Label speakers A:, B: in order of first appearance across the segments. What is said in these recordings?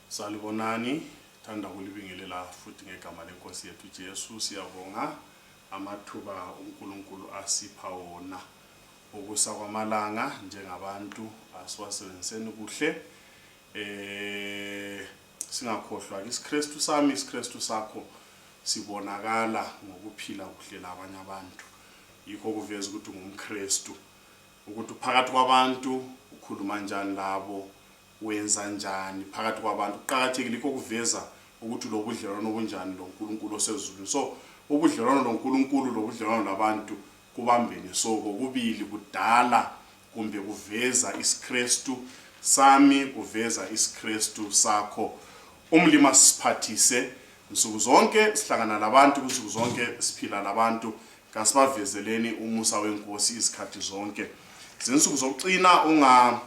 A: Salibonani, thanda kulibingelela futhi ngegama lenkosi yethu Jesu. Siyabonga amathuba uNkulunkulu asipha wona ukusa kwamalanga njengabantu asiwasebenziseni kuhle. Singakhohlwa isikristu sami isikristu sakho sibonakala ngokuphila kuhle labanye abantu. Yikho kuveza ukuthi ungumkristu, ukuthi phakathi kwabantu ukhuluma njani labo, wenza njani phakathi kwabantu. Kuqhakathekile ukuveza ukuthi lo budlelwano obunjani loNkulunkulu osezulwini. So ubudlelwano loNkulunkulu lobudlelwano nabantu kubambene, so kokubili kudala kumbe kuveza isikristu sami, kuveza isikristu sakho. Umlima siphathise nsuku zonke, sihlangana labantu nsuku zonke, siphila labantu, kasibavezeleni umusa wenkosi izikhathi zonke. Zinsuku zokucina ungakhohlwa,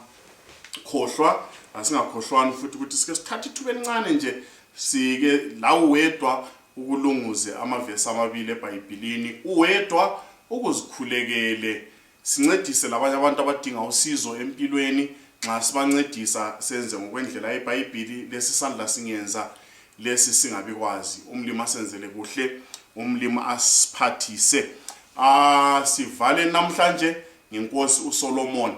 A: asingakhohlwani futhi ukuthi sike sithathe ithuba elincane nje sike la uwedwa ukulunguze amavesi amabili eBhayibhelini, uwedwa ukuzikhulekele, sincedise labanye abantu abadinga usizo empilweni. Nxa sibancedisa senze ngokwendlela yeBhayibheli, lesi sandla singenza lesi singabikwazi. Umlima senzele kuhle, umlima asiphathise. Sivale namhlanje ngenkosi uSolomon.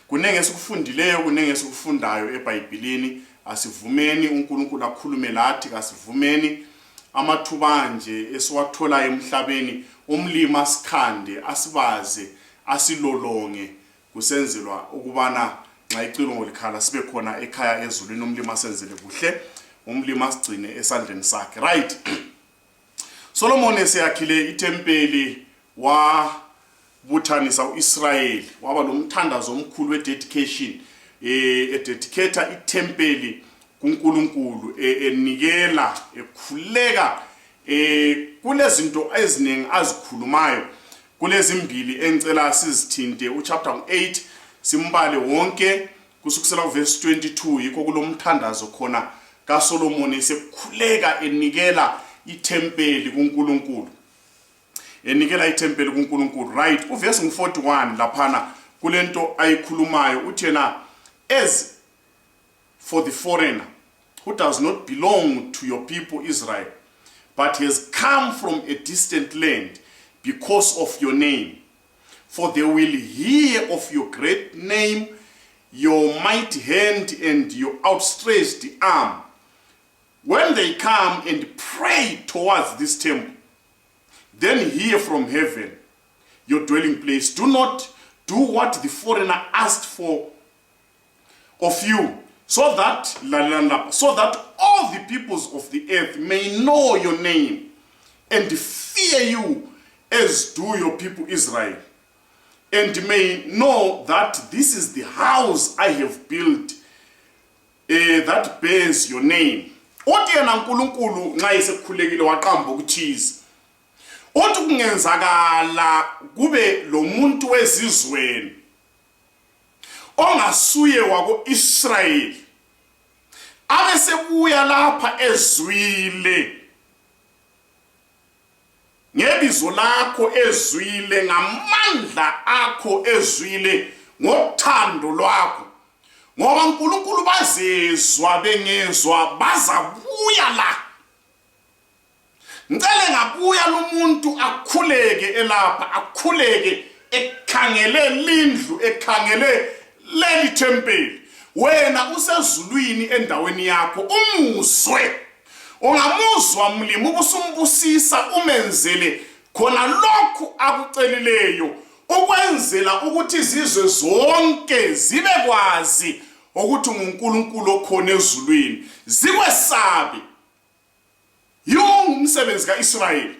A: Kunenge sikufundileyo, kunenge sikufundayo eBhayibhelini. Asivumeni uNkulunkulu akhulume lathi, asivumeni amathuba nje esiwathola emhlabeni umlima sikhande, asibaze, asilolonge, kusenzelwa ukubana nxa icilongo likhala sibe khona ekhaya ezulwini. Umlima senzele kuhle, umlima sigcine esandleni sakhe. Right. Solomon eseyakhile itempeli wabuthanisa uIsrayeli, waba lomthandazo omkhulu wededication, ededicata itempeli kuNkulunkulu, enikela, ekhuleka. Kulezinto eziningi azikhulumayo, kulezimbili engicela sizithinte. Uchapter 8 simbale wonke kusukela kuverse 22, yikho kulomthandazo khona kaSolomon esekhuleka enikela itempeli kuNkulunkulu, enikela itempeli kuNkulunkulu. Right. Uverse 41 laphana kulento ayikhulumayo uthi yena, as for the foreigner who does not belong to your people Israel, but has come from a distant land because of your name, for they will hear of your great name, your mighty hand and your outstretched arm, when they come and pray towards this temple. Then hear from heaven, your dwelling place. Do not do what the foreigner asked for of you, so that all the peoples of the earth may know your name and fear you, as do your people Israel, and may know that this is the house I have built, that bears your name. Othi yena uNkulunkulu nxa esekhulekile waqamba ukuthiza, othi kungenzakala kube lo muntu wezizweni ongasuye wako-Israyeli abesebuya lapha ezwile ngebizo lakho, ezwile ngamandla akho, ezwile ngothando lwakho, ngoba uNkulunkulu bazezwa bengezwa bazabuya la. Ngicela ngabuya lo muntu akhuleke elapha, akhuleke ekhangele lindlu, ekhangele leli tempeli. Wena usezulwini endaweni yakho, umuzwe. Ungamuzwa mlimi ubusumbusisa, umenzele khona lokhu akucelileyo, ukwenzela ukuthi izizwe zonke zibe kwazi ukuthi uNkulunkulu okhona ezulwini, zikwesabe. Umsebenzi kaIsrayeli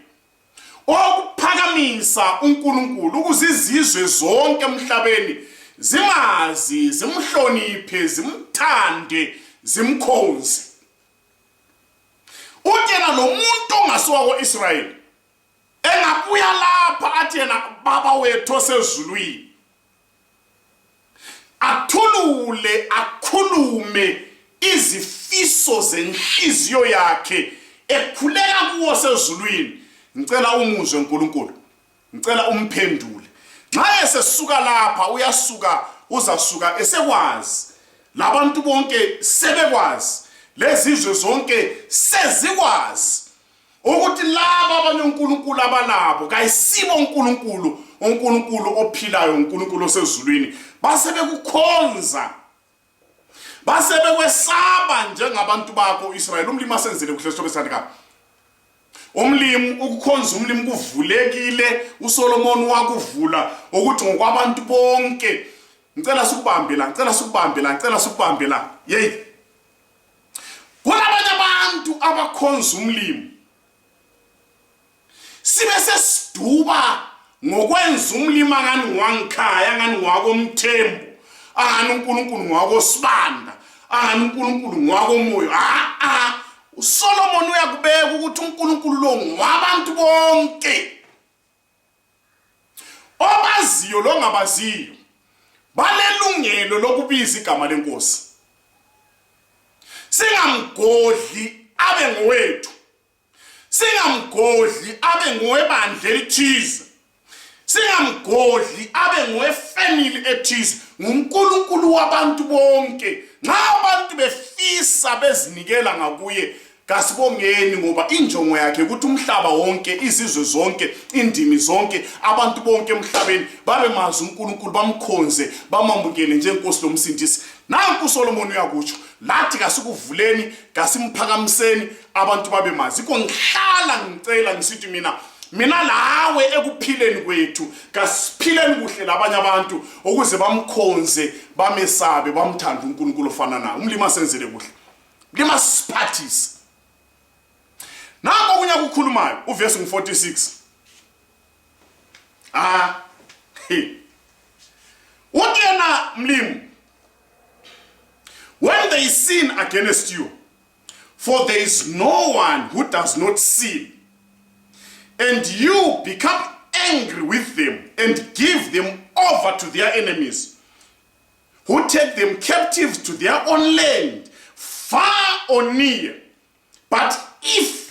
A: okuphakamisa uNkulunkulu ukuze izizwe zonke emhlabeni zimazi, zimhloniphe, zimthande, zimkhonze. Utshela lo muntu ongasuka ko-Israyeli engabuya lapha athi yena baba wethu osezulwini, athulule, akhulume izifiso zenhliziyo yakhe, ekhuleka kuwo sezulwini. Ngicela umuzwe uNkulunkulu, ngicela umphendule. Nxa esesuka lapha uyasuka, uzasuka esekwazi labantu bonke sebekwazi, lezizwe zonke sezikwazi ukuthi laba abanenkulunkulu abalabo kayisibo uNkulunkulu ophilayo, uNkulunkulu osezulwini, base bekukhonza, base bekwesaba njengabantu bakho Israyeli. Umlimi asenzele kuhle sobe sandika. Umlimi ukukhonza umlimi kuvulekile, uSolomon wakuvula ukuthi ngokwabantu bonke. Ngicela sikubambe la, Yey. Kulabanye abantu abakhonza umlimi, sibe sesiduba ngokwenza umlimi angani ngiwangikhaya, angani ngiwakoMthembo, angani uNkulunkulu ngiwakosibanda, angani uNkulunkulu ngiwakomoyo. uSolomon uyakubeka ukuthi uNkulunkulu lo ngabantu bonke, obaziyo lo ngabaziyo, balelungelo lokubiza igama lenkosi. Singamgodli abe ngowethu, singamgodli abe ngowebandla elithize, singamgodli abe ngowefamily ethize, nguNkulunkulu wabantu bonke. Nxa abantu befisa bezinikela ngakuye, kasibongeni ngoba injongo yakhe ukuthi umhlaba wonke, izizwe zonke, indimi zonke, abantu bonke emhlabeni babe mazi uNkulunkulu, bamkhonze, bamamukele njengenkosi lomsindisi. Nanku uSolomon uyakutsho, lathi kasikuvuleni, kasimphakamiseni abantu babe mazi. Iko ngihlala ngicela ngisithi mina lawe ekuphileni kwethu kasiphileni kuhle labanye abantu ukuze bamkhonze, bamesabe, bamthanda uNkulunkulu ofana naye. Umlimi asenzele kuhle, umlimi asiphathise. Nango kunya kukhulumayo uverse 46. Uthi yena mlimi, when they sin against you, for there is no one who does not sin, and you become angry with them and give them over to their enemies, who take them captives to their own land, far or near. But if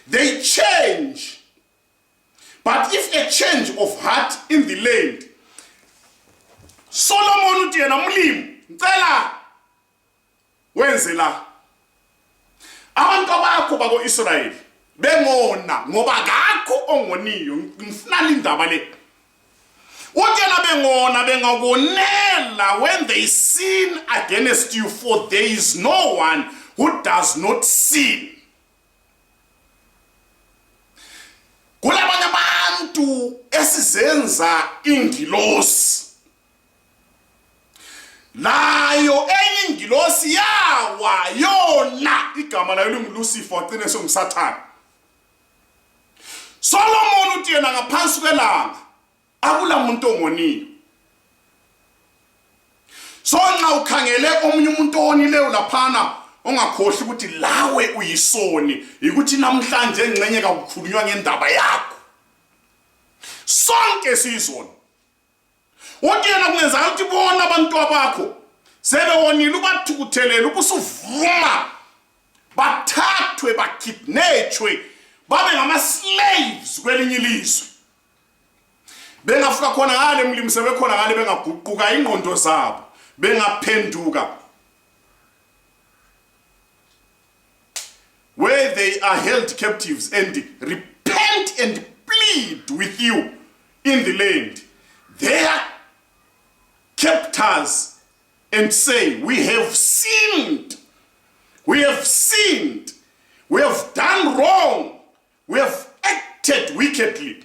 A: they change, but if a change of heart in the land, Solomon uthi yena mlimi, ngicela wenze la abantu bakho bako-Israyeli bengona ngoba kakho ongoniyo. Ngifuna indaba le. Uthi yena bengona bengakonela when they sin against you, for there is no one who does not sin. Kulabanye abantu esizenza ingilosi, layo enye ingilosi yawa yona igama layo linguLucifer, wagcine senguSathane. Solomon uthi yena ngaphansi kwelanga akula muntu ongoniyo. So nxa ukhangele omunye umuntu onileyo laphana, ongakhohle ukuthi lawe uyisoni, ukuthi namhlanje engcenye kakukhulunywa ngendaba yakho. Sonke siyizoni. Uthi yena kungenza ukuthi bona abantu bakho sebewonile ubathukuthelele, ubusuvuma bathathwe, bakidnethwe, babe ngama-slaves kwelinye ilizwe. Bengafika khona ngale mlimi, sebekhona ngale bengaguquka ingqondo zabo, bengaphenduka. Where they are held captives and repent and plead with you in the land, their captors, and say, we have sinned, we have sinned, we have done wrong, we have acted wickedly.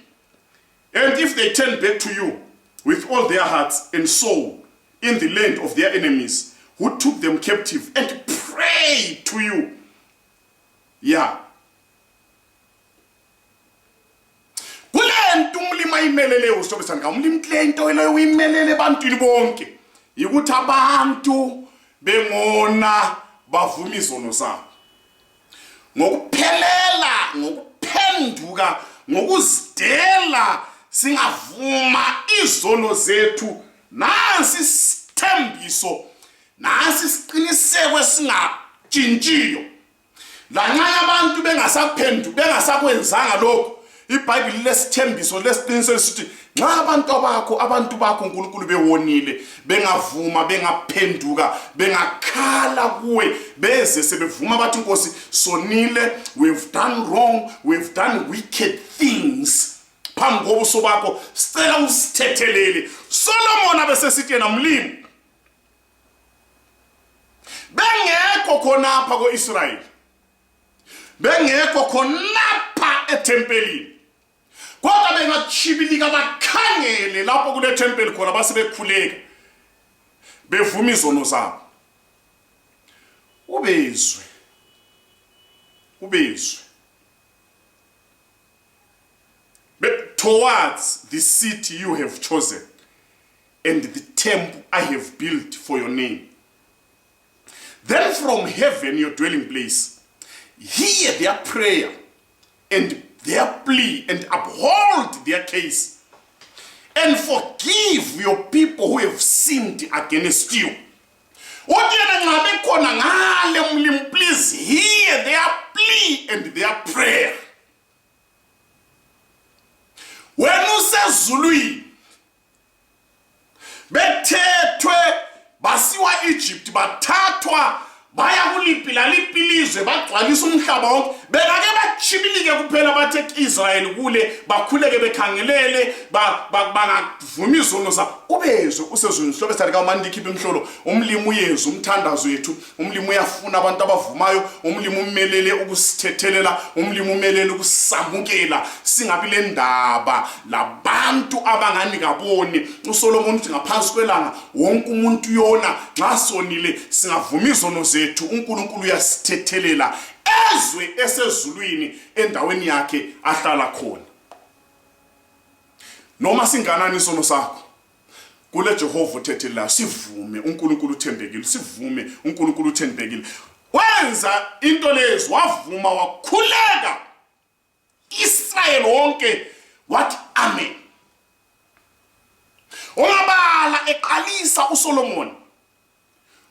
A: And if they turn back to you with all their hearts and soul in the land of their enemies, who took them captive, and pray to you, kulento umlimi ayimelele usobesana umlimi klento ile uyimelele bantwini bonke ukuthi abantu bengona bavuma izono zabo ngokuphelela, ngokuphenduka, ngokuzidela, singavuma izono zethu. Nansi isithembiso, nansi isiqiniseko esingatshintshiyo. Lanxa abantu bengasaphenduka, bengasakwenzanga lokho, iBhayibheli lesithembiso lesiqiniseko sithi Nxa abantu bakho uNkulunkulu bewonile, bengavuma, bengaphenduka, bengakhala kuwe, beze sebevuma bathi Nkosi sonile, we've done wrong, we've done wicked things. Phambi kobuso bakho sicela usithethelele. Solomon abesesithi yena Mlimi, bengekho khonapha ko-Israyeli, bengekho khonapha etempelini, kodwa bengachibilika bakhangele lapho kule tempeli khona basebekhuleka bevuma izono zabo. Ubezwe towards the city you have chosen and the temple I have built for your name. Then from heaven, your dwelling place, hear their prayer and their plea and uphold their case, and forgive your people who have sinned against you. Please hear their plea and their prayer. When usezulwini bethethwe basiwa Egypt, bathathwa baya kulipilizwe, bagcwalisa umhlaba wonke, bekake bachibilike kuphela bathe Israel kule bakhuleke bekhangelele bangavuma izono zabo. Ubezwe usezulwini hlobo esathi kaMani likhiphe imhlolo, umlimi uyezwa umthandazo wethu, umlimi uyafuna abantu abavumayo, umlimi umelele ukusithethelela, umlimi umelele ukusamukela, singabi le ndaba labantu abangani kaboni. uSolomon uthi ngaphansi kwelanga wonke umuntu yona nxa sonile singavuma izono zethu, uNkulunkulu uyasithethelela, ezwe esezulwini endaweni yakhe ahlala khona. Noma singanani isono sakho kule Jehova uthethelela, sivume uNkulunkulu uthembekile, sivume uNkulunkulu uthembekile. Wenza into lezo, wavuma, wakhuleka, Israel wonke wathi amen. Ungabala eqalisa uSolomon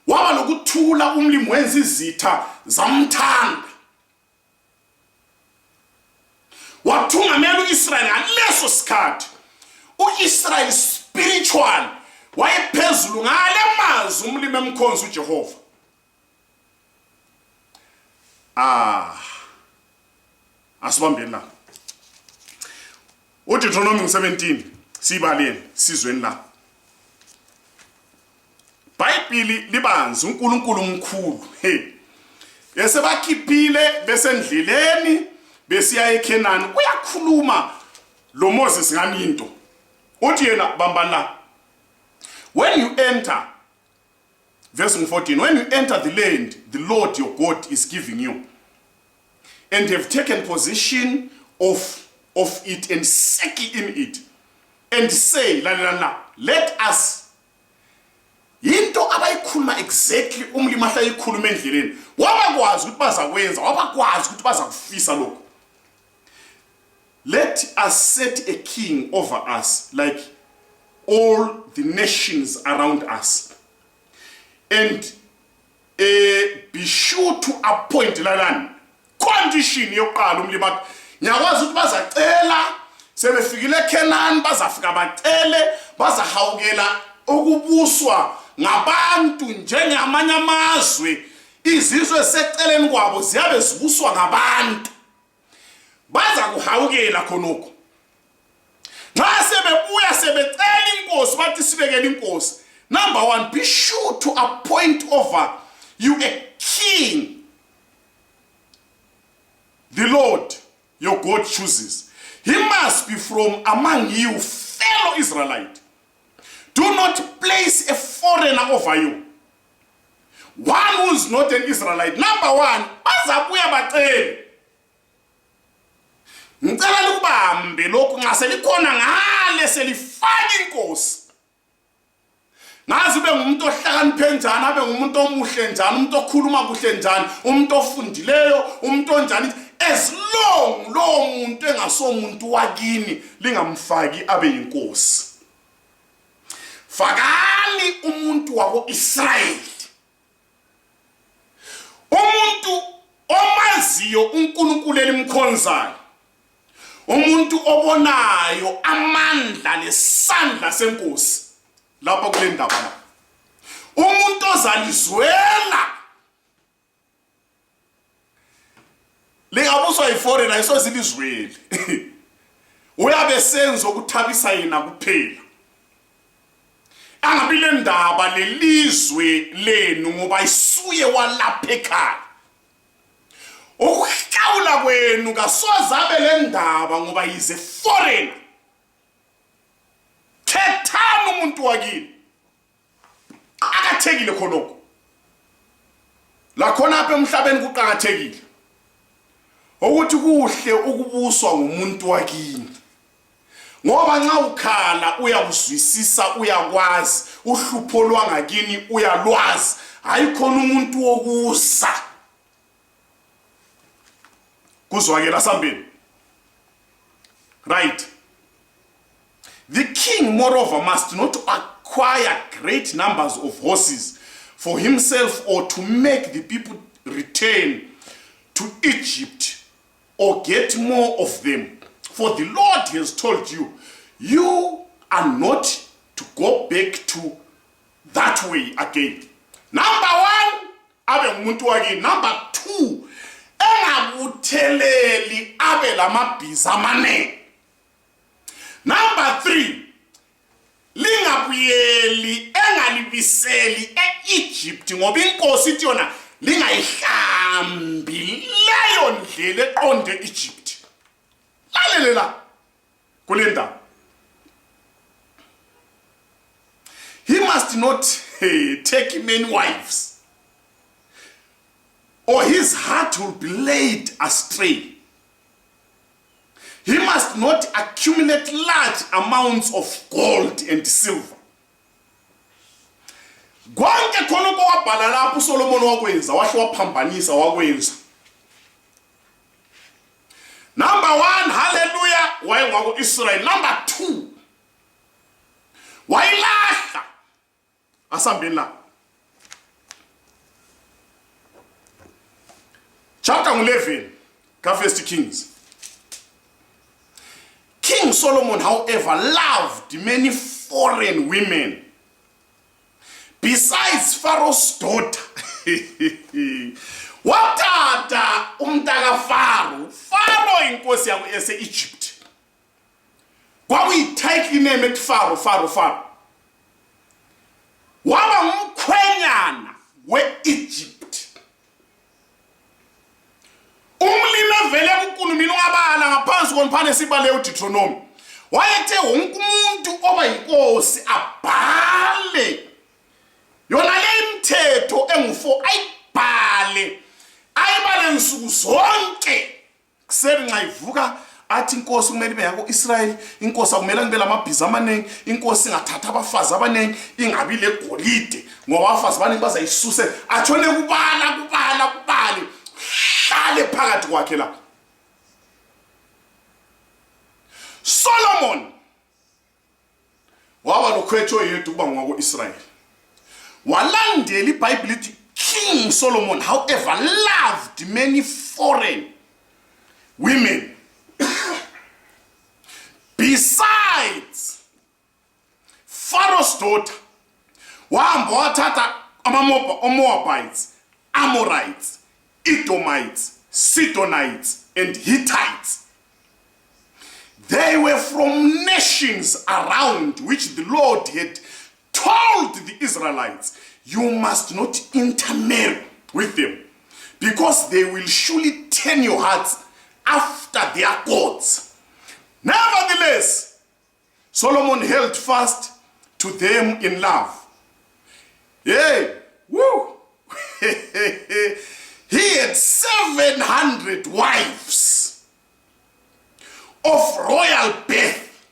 A: waba lokuthula, umlimi wenza izitha zamthanda, wathungamela uIsrael ngaleso sikhathi. uIsrael spiritual wayephezulu ngale mazwi umlimi emkhonza uJehova. Asibambeni la uDeuteronomy 17 sibaleni sizweni la. Bhayibheli libanzi, uNkulunkulu umkhulu. Yesebakhiphile besendleleni besiya eKhenani, uyakhuluma lo Moses ngani into. Uthi yena bamba la, when you enter, verse 14, when you enter the land the Lord your God is giving you, and have taken possession of it and settle in it, and say let us, into abayikhuluma exactly umlimi ahlayikhuluma endleleni, wabakwazi ukuthi bazakwenza, wabakwazi ukuthi bazakufisa lokho. Let us set a king over us like all the nations around us, and be sure to appoint lalani condition yokuqala umlimi athi ngiyakwazi ukuthi bazacela sebefikile eKhenani, bazafika bacele bazahawukela ukubuswa ngabantu njengamanye amazwe. Izizwe seceleni kwabo ziyabe zibuswa ngabantu, baza kuhawukela khonoko. Nxa sebebuya sebecela inkosi bathi sibekele inkosi, number 1, be sure to appoint over you a king the Lord your God chooses. He must be from among you, fellow Israelite. Do not place a foreigner over you, one who is not an Israelite. Number 1, bazabuya bacele, ngicela likubambe lokhu nxa selikhona ngale selifaka inkosi. Ngazi ube ngumuntu ohlakaniphe njani, abe ngumuntu omuhle njani, umuntu okhuluma kuhle njani, umuntu ofundileyo, umuntu onjani, as long lo muntu engasomuntu wakini lingamfaki abe yinkosi. Fakani umuntu wako Israel, umuntu omaziyo uNkulunkulu elimkhonzayo, umuntu obonayo amandla nesandla senkosi lapha kule ndaba la, umuntu ozalizwela lingabuswa yiforeigner isozilizweli uyabe senzo ukuthabisa yena kuphela, angabi le ndaba lelizwe lenu ngoba isuye walapha ekhaya. Ukuhlawula kwenu kasoze abe le ndaba ngoba yize foreigner. Khethani umuntu wakini, akathekile khonoko la khona apha emhlabeni kuqhakathekile ukuthi kuhle ukubuswa ngumuntu wakini, ngoba nxa ukhala uyakuzwisisa, uyakwazi uhlupho lwangakini uyalwazi, ayikhona umuntu wokusa kuzwakela sambeni. Right. The king, moreover, must not acquire great numbers of horses for himself or to make the people return to Egypt or get more of them. For the Lord has told you, you are not to go back to that way again. Number one, abe umuntu wakini. Number two, engabutheleli abe lamabhiza amanengi. Number three, lingabuyeli engalibiseli e-Egypt ngoba inkosi ithi yona lingayihlambi leyo ndlela eqonde e-Egypt. Lalela kule ndaba. He must not take many wives, or his heart will be led astray. He must not accumulate large amounts of gold and silver. Konke khonoko wabhala lapho uSolomon wakwenza, wahle waphambanisa wakwenza. Number one, hallelujah, wayengwako Israel. Number two, wayilahla asambeni la. Chapter 11, ka First Kings. King Solomon, however, loved many foreign women besides Pharaoh's daughter. Watata umntaka Pharaoh inkosi yakho ese-Egypt. Kwakuyititle name ethi Pharaoh. Waba ngumkhwenyana we-Egypt. Umlimi evele kuNkulunkulu ungabala ngaphansi konphane sibale uDeuteronomy. Wayethe wonke umuntu oba yinkosi abhale yona le imithetho engu4 ayibhale, ayibale nsuku zonke. Kuseni nxa ivuka athi inkosi kumele ibe yako Israel, inkosi akumele ngibe lamabhiza amanengi, inkosi ingathatha abafazi abanengi, ingabi legolide ngoba abafazi abanengi bazayisuse. Atshone kubale hlale phakathi kwakhe la. Solomon waba lokhwetho yedwa kuba ngwako Israel. Walandela iBhayibheli lithi King Solomon, however, loved many foreign women besides Pharaoh's daughter. Wahamba wathatha Moabites, Amorites, Edomites, Sidonites, and Hittites. They were from nations around which the Lord had told the Israelites, you must not intermarry with them, because they will surely turn your hearts after their gods. Nevertheless, Solomon held fast to them in love. Yay! Woo! He had 700 wives of royal birth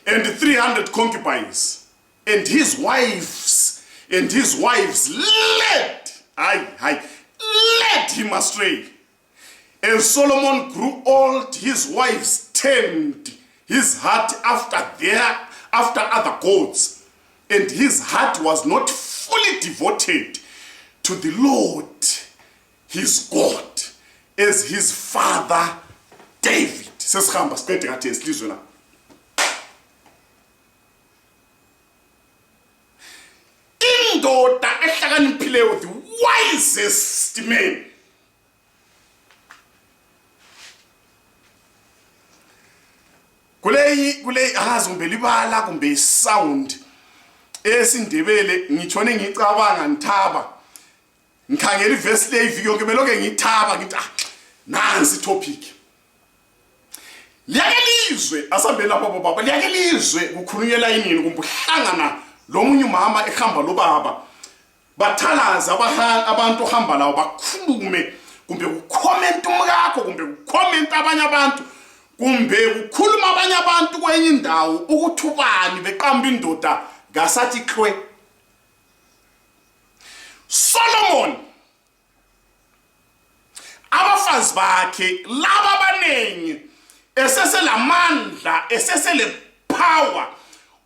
A: and 300 concubines, and his wives led him astray. As Solomon grew old, his wives turned his heart after other gods, and his heart was not fully devoted to the Lord his God as his father David. sesihamba siqede kade silizwe la. Indoda ehlakaniphileyo, the wisest man, kule azumbe libala kumbe sound esindebele ngitshone ngicabanga ngithaba ngikhangela iverse le iviki yonke beloke ngithaba ngithi nansi topic liyakelizwe asambe lapho baba liyakelizwe kukhulunywa elayinini kumbe uhlangana lo munye umama ehamba lo baba bathalaza abantu ohamba lawo bakhulume kumbe ucomment umkakho kumbe ucomment abanye abantu kumbe ukhuluma abanye abantu kwenye indawo ukuthi ubani beqamba indoda ngasathi Klwe. Solomon abafazi bakhe laba abanengi eseselamandla esesele power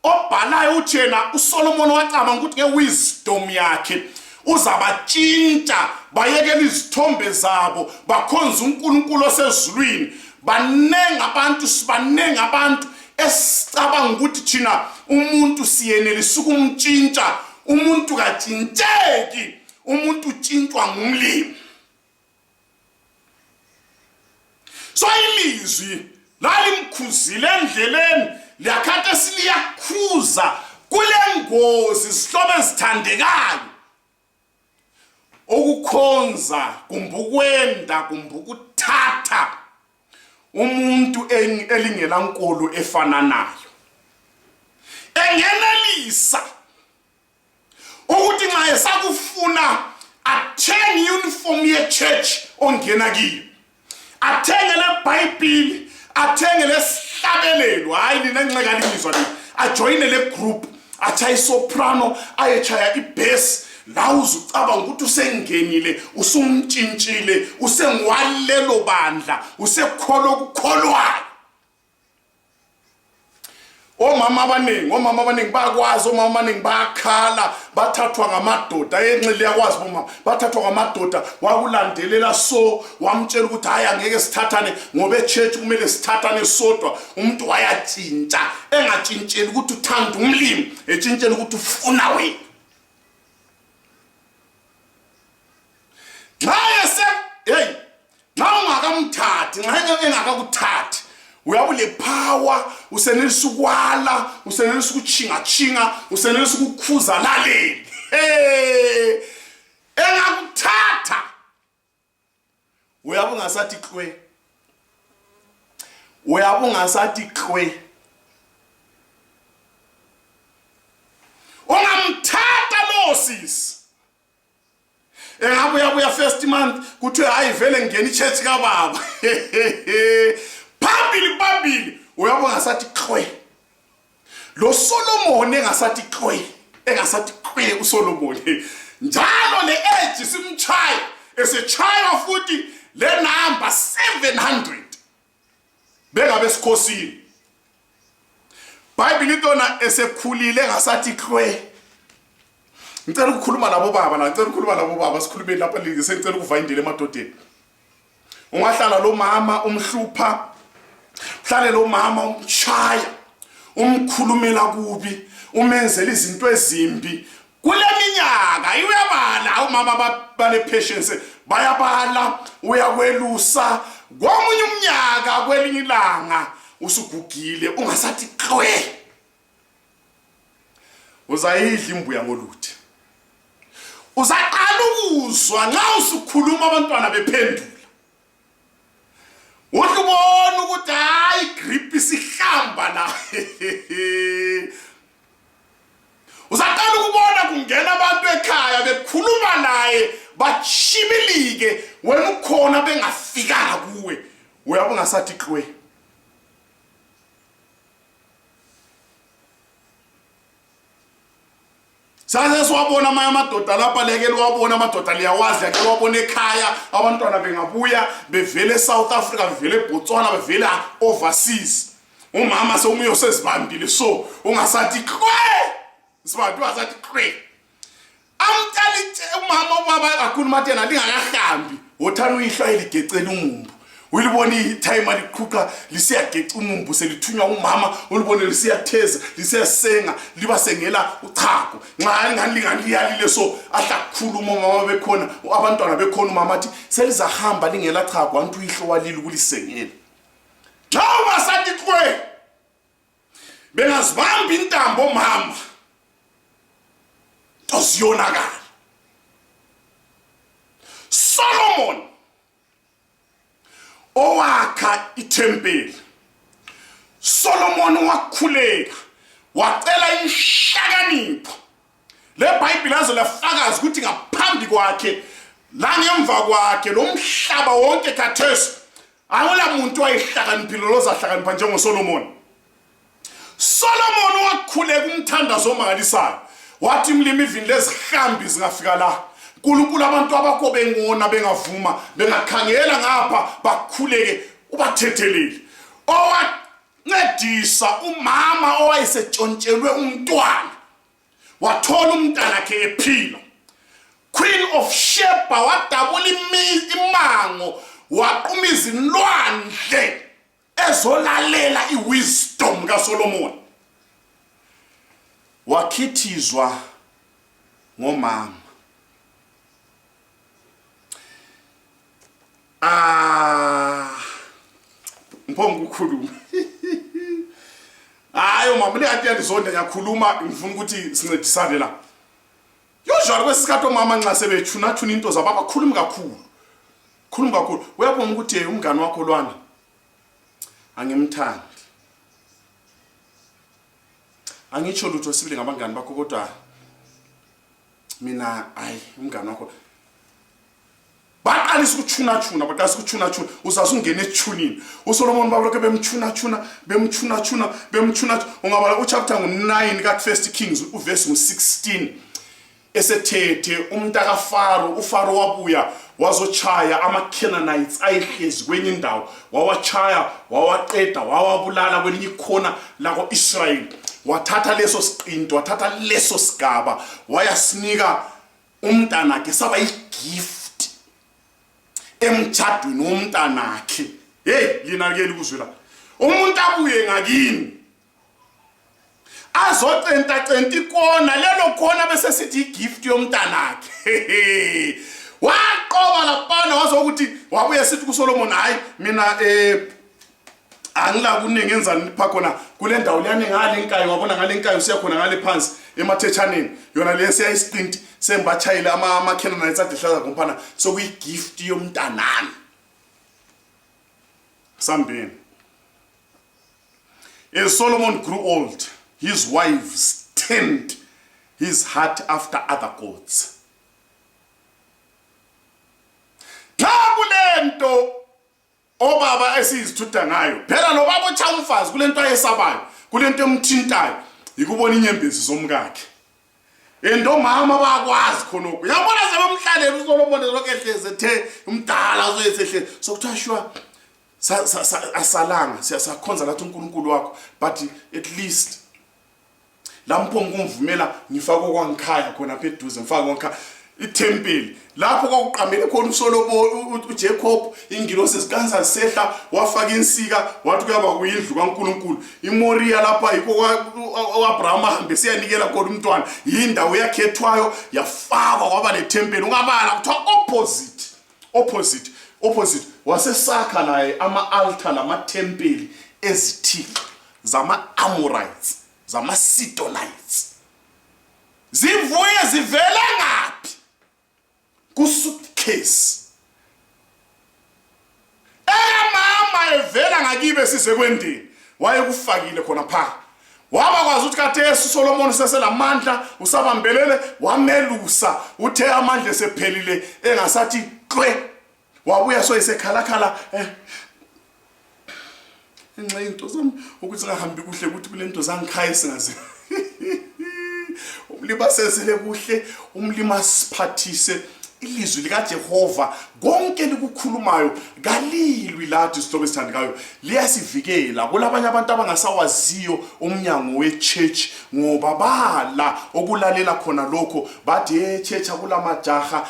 A: obhalayo uthena uSolomon wacaba ukuthi ngewisdom yakhe uzabatshintsha bayekela izithombe zabo bakhonza uNkulunkulu osezulwini. Banengi abantu esicabanga ukuthi thina umuntu siyenelisa ukumtshintsha. Umuntu katshintsheki, umuntu utshintshwa ngumlimi. So ilizwi lalimkhuzile endleleni liyakhatha siliyakhuza kule ngozi sihlobo ezithandekayo ukukhonza kumbe ukwenda kumbe ukuthatha umuntu elingela nkolo efana nayo. Engenelisa ukuthi nxa esakufuna athenge uniform ye church ongena kiyo, athenge le Bible, athenge lesihlabelelo, hayi lina nxekalimizwa le, ajoyine le group, achaye soprano, ayechaya ibass, la uzucabanga ukuthi usengenile, usumtshintshile, usengwalelo bandla, usekholo ukukholwayo. Omama abaningi bayakwazi, omama abaningi bayakhala, bathathwa ngamadoda enxele yakwazi bomama, bathathwa ngamadoda wakulandelela so wamtshela ukuthi hayi angeke sithathane ngoba echurch kumele sithathane sodwa. Umuntu wayatshintsha, engatshintsheli ukuthi uthanda umlimi, etshintshela ukuthi ufuna wena. Nxa ungakamthathi, nxa engakakuthathi, uyabule power, usenelisa ukwala, usenelisa ukuchinga, usenelisa ukukhuza laleli. Engakuthatha uyabunga sathi Klwe, uyabungasathi Klwe. Ungamthatha lo sisi. Engabuya first month kuthiwe hayi vele ngene ichurch kababa. Phambili uyabona ngasathi Klwe. Lo Solomon engasathi Klwe uSolomon. Njalo le age simchaya esechaya futhi le number 700. Bengabe sikhosini. Bible itona esekhulile ngasathi Klwe. Ngicela ukukhuluma labo baba, sikhulume lapha lingise ngicela ukuva indile emadodeni. Ungahlala lo mama umhlupha, uhlale lo mama umchaya, umkhulumela kubi, umenzela izinto ezimbi. Kule minyaka uyabala umama bale patience, bayabala uyakwelusa. Ngomunye umnyaka kwelinye ilanga usugugile ungasathi Klwe. Uzayidla imbuya ngoluthi. Uzaqala ukuzwa nxa usukhuluma abantwana bephendula. Ukubona ukuthi hayi grip isihlamba la. Uzaqala ukubona kungena abantu ekhaya bekhuluma naye bachibilike wena ukhona bengafikanga kuwe. Uyabona ngasathi Klwe. Sase siwabona amanye amadoda lapha lekele wabona amadoda liyawazi yakhe wabona ekhaya abantwana bengabuya bevele South Africa bevele Botswana bevele overseas. Umama sewumuyo sezibambile so ungasathi Klwe. Sibathi wasathi Klwe. Amtali umama ubaba akhuluma thena lingakahambi. Wothana uyihla eligecela umumbu. Ulibona itime aliqhuqa lisiyageca umumbu selithunywa umama, ulibone lisiyatheza, lisiyasenga, liba sengela uchago. Nxa ngani liyalile so ahlakhuluma umama bekhona, abantwana bekhona umama athi selizahamba lingela chago antu ihlo walile ukulisengela. Nxa ungasathi klwe bengazibamba intambo mama toziyonakala. Solomon owakha itempeli, Solomon wakhuleka wacela inhlakanipho. Le Bible azo lafakaza ukuthi ngaphambi kwakhe la ngemva kwakhe lo mhlaba wonke khathesi awula muntu wayehlakaniphile lozahlakanipha njengoSolomon. Solomon wakhuleka umthandazo omangalisayo, wathi mlimi ivini lezihambi zingafika la uNkulunkulu abantu abakho bengona bengavuma bengakhangela ngapha bakhuleke ubathethelele. Owancedisa umama owayesetshontshelwe umntwana wathola umntana wakhe ephila. Queen of Sheba wadabula imango waquma izinlwandle ezolalela iwisdom kaSolomon. Wakhithizwa ngomama. Mphongo ukukhuluma. Hayo mama leyathi yalizonda ngiyakhuluma ngifuna ukuthi sincedisane la. Usually kwesikhathi omama nxa sebethuna into zabo abakhuluma kakhulu. Khuluma kakhulu. Uyabona ukuthi umngane wakho lwana angimthandi. Angitsho lutho sibile ngabangani bakho kodwa mina umngane wakho baqalisa ukuchuna baqalisa ukuchuna uzasungena ethunini. uSolomon babaloke bemchuna ungabala uchapter ngo9 ka First Kings uverse ngo16 esethethe umntaka Faro. uFaro wabuya wazochaya ama-Canaanites ayehlezi kwenye indawo, wawachaya wawaqeda wawabulala kwelinye ikhona lako Israel. Wathatha leso siqinto, wathatha leso sigaba wayasinika umntana wakhe saba igift emtshadweni womntana wakhe. Hey lina ke likuzwela umuntu abuye ngakini azocenta ikona lelo khona bese sithi igift yomntana wakhe. Waqoba lapana wazokuthi wabuye sithi kuSolomon hayi mina angila kunengenzani lapha khona kule ndawo liyane ngale nkayi wabona ngale nkayi usiyakhona ngale phansi emathechaneni yona lesiya isiqinti sembachayile ama-Canaanites adehlaza komphana sokuyigift yomntanami. Sambeni. As Solomon grew old, his wives turned his heart after other gods. Kulento obaba esizithutha ngayo phela lo baba ocha umfazi kulento ayesabayo kulento emthintayo ikubona inyembezi zomkakhe endomama bakwazi khonoko yabona sebemhlalela uSolomon ezokehleze the umdala uzoyesehle sokuthiwa shwa asalanga siyasakhonza lathi uNkulunkulu wakho but at least lapho ngumvumela ngifaka okwangikhaya khona apha eduze ngifaka kwangikhaya itempeli lapho kwakuqamele khona uSolomon uJacob ingilosi zikanza sehla wafaka insika wathi kuyaba kuyindlu kaNkulunkulu. iMoriya lapha yiko uAbraham ahambe siyanikela khona umntwana yindawo yakhethwayo yafakwa kwaba netempeli. Ungabala kuthiwa opposite wasesakha naye ama-altar namatempeli ezithixo zama-Amorites zama-Sidonites. Zivuye zivela ngaphi? Kusuitcase. Mama evela ngakibe size kwendini wayekufakile khona pha. Wabakwazi ukuthi kade uSolomon seselamandla usabambelele wamelusa uthe amandla esephelile engasathi klwe. Wabuya so esekhalakhala ngenxa into zami ukuthi ngahambi kuhle ukuthi kule nto zangikhaya singaze umlima sesele kuhle umlima siphathise ilizwi likaJehova konke likukhulumayo kalilwi lathi sihlobo esithandekayo liyasivikela kulabanye abantu abangasawaziyo umnyango wechurch ngoba bala okulalela khona lokho bathi church akulamajaha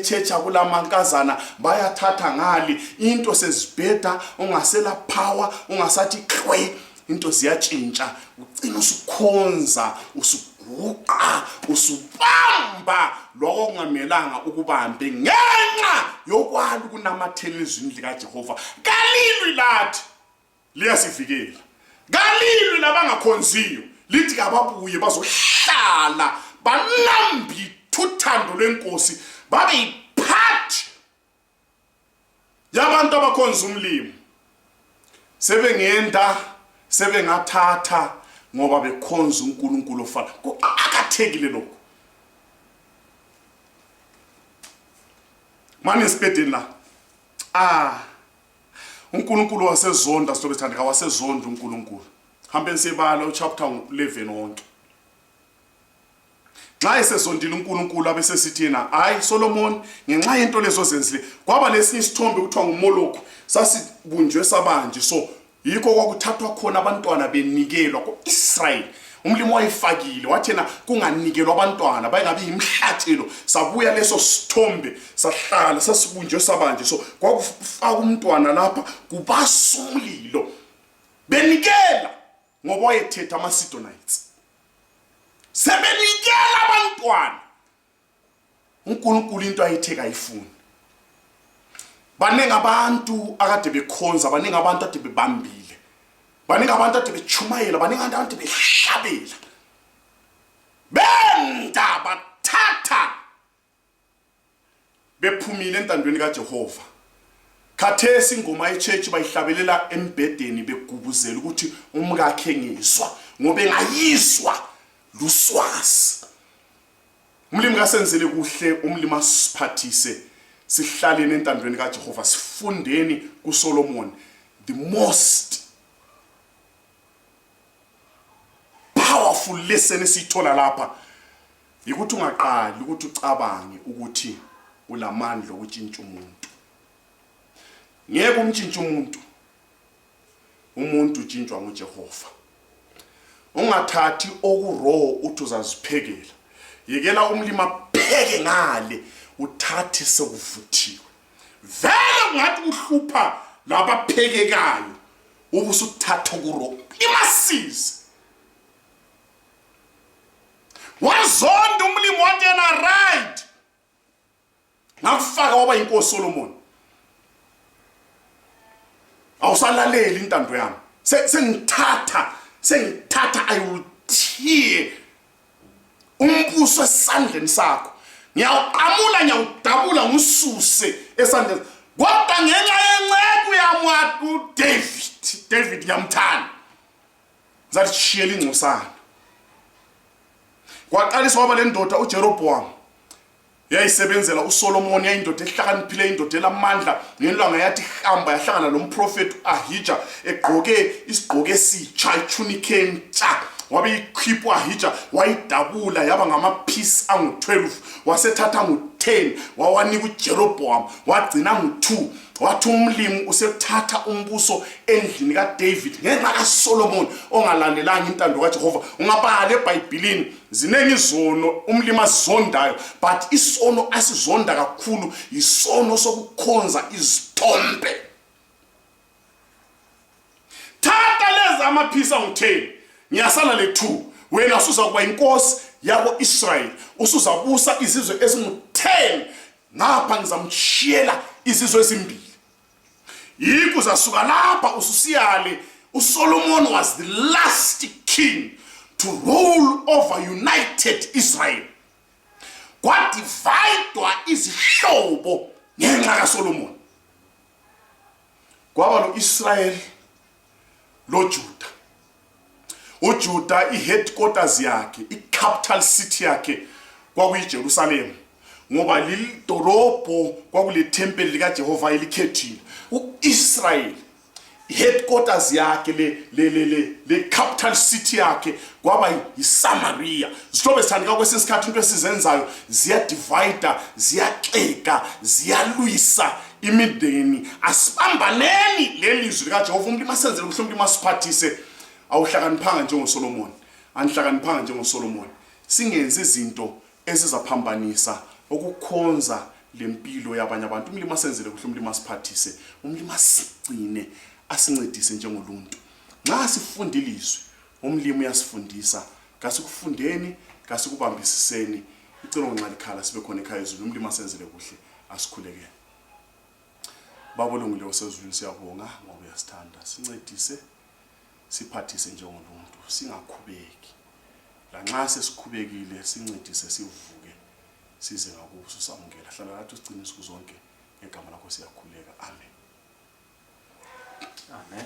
A: church akulamankazana bayathatha ngali into sezibheda ungasela power ungasathi klwe into ziyatshintsha ugcina usukhonza usuguqa usubamba lokho kungamelanga ukubambe ngenxa yokwala ukunamathela izwini likaJehova kalilwi lathi liyasivikela kalilwi labangakhonziyo lithi kababuye bazohlala banambi thuthando lwenkosi babe yiphathi yabantu abakhonza umlimo sebengenda sebengathatha ngoba bekhonza uNkulunkulu ofana kuqakathekile lokho manje sibedeni la uNkulunkulu wasezonda sithobe sithandeka wasezonda uNkulunkulu hambeni sibala uchapter 11 wonke xa esezondile uNkulunkulu abesesithina hayi Solomon ngenxa yento lezo zenzile kwaba lesinye isithombe kuthiwa ngumoloko sasibunjwe sabanje so yikho kwakuthathwa khona abantwana benikelwa kuIsrael umlimo wayifakile wathena kunganikelwa abantwana bayingabe imhlatshelo sabuya leso sithombe sahlala sasibunjwe sabanje so kwakufaka umntwana lapha kubasumlilo benikela ngoba wayethetha amaSidonites sebenikela abantwana uNkulunkulu into ayitheka ayifuni baningi abantu akade bekhonza baningi abantu ade bebambile baningi abantu ade bechumayela baningi abantu behlabela benda bathatha bephumile entandweni kaJehova khathesi ingoma yechurch bayihlabelela embedeni begubuzela ukuthi umkakhe ngizwa ngoba engayizwa luswazi umlimi kasenzele kuhle umlimi asiphathise sihlaleni entandweni kaJehova sifundeni kuSolomon the most powerful lesson esithola lapha ukuthi ungaqali ukuthi ucabange ukuthi ulamandla okutshintsha umuntu ngeke umtshintshe umuntu utshintshwa nguJehova ungathathi okuraw uthi uzaziphekela yekela umlimi apheke ngale uthathe sekuvuthiwe vele ngathi uhlupha labaphekekayo ubusuthatha okuraw imasize wazonda umlimi wathi yena right ngakufaka waba inkosi Solomon awusalaleli intando yami sengithatha I will tear umbuso esandleni sakho ngiyawuqamula ngiyawudabula ngususe esandleni kodwa ngenxa yenceku yami David ngiyamthanda ngizalishiyela ingcosana kwaqalisa waba lendoda uJeroboam yayisebenzela uSolomon yayindoda ehlakaniphile indoda elamandla ngelanga yathi hamba yahlangana nomprofeti Ahija egqoke isigqoko esitsha itunique entsha wabe ikhiphu Ahija wayidabula yaba ngamapiece angu12 wasethatha ngu10 wawanika uJeroboam wagcina ngu2 wathi umlimi usethatha umbuso endlini kaDavid ngenxa kaSolomon ongalalelanga intando kaJehova ungabhala eBhayibhelini zinengi izono umlimi azondayo but isono asizonda kakhulu isono sokukhonza izithombe thatha leza amaphisa ngu10 ngiyasala le2 wena usuza kuba inkosi yabo Israel usuzabusa izizwe ezingu10 ngapha ngizamshiyela izizwe ezimbili yikho uzasuka lapha ususiyale uSolomon was the last king to rule over united Israel kwadividwa izihlobo ngenxa kaSolomon kwaba lo Israel lo Juda uJuda iheadquarters yakhe icapital city yakhe kwakuyiJerusalem ngoba lilidolobho kwakule temple likaJehova elikhethile uIsrael headquarters yakhe le capital city yakhe kwaba yiSamaria. Zihlobo sithandika kwesinye isikhathi into esizenzayo ziyadivide, ziyaxeka, ziyalwisa imideni. Asibambaneni lelizwi likaJehova. Umuntu masenzele kuhle, umuntu masiphathise. Awuhlakaniphanga njengoSolomon, anihlakaniphanga njengoSolomon. Singenze izinto ezizaphambanisa ukukhonza lempilo yabanye abantu. Umuntu masenzele kuhle, umuntu masiphathise, umuntu masigcine, asincedise njengoluntu. Nxa sifunda ilizwi, umlimi uyasifundisa. Kasikufundeni, kasikubambisiseni. Icelo nxa likhala sibe khona ekhaya ezulu, umuntu masenzele kuhle, asikhulekele. Baba olungileyo sezulwini, siyabonga ngoba uyasithanda. Sincedise, siphathise njengoluntu, singakhubeki. Lanxa sesikhubekile, sincedise sivuke, size ngakubo samukela. Hlala lathi usigcine insuku zonke, ngegama lakho siyakhuleka. Amen.
B: Amen.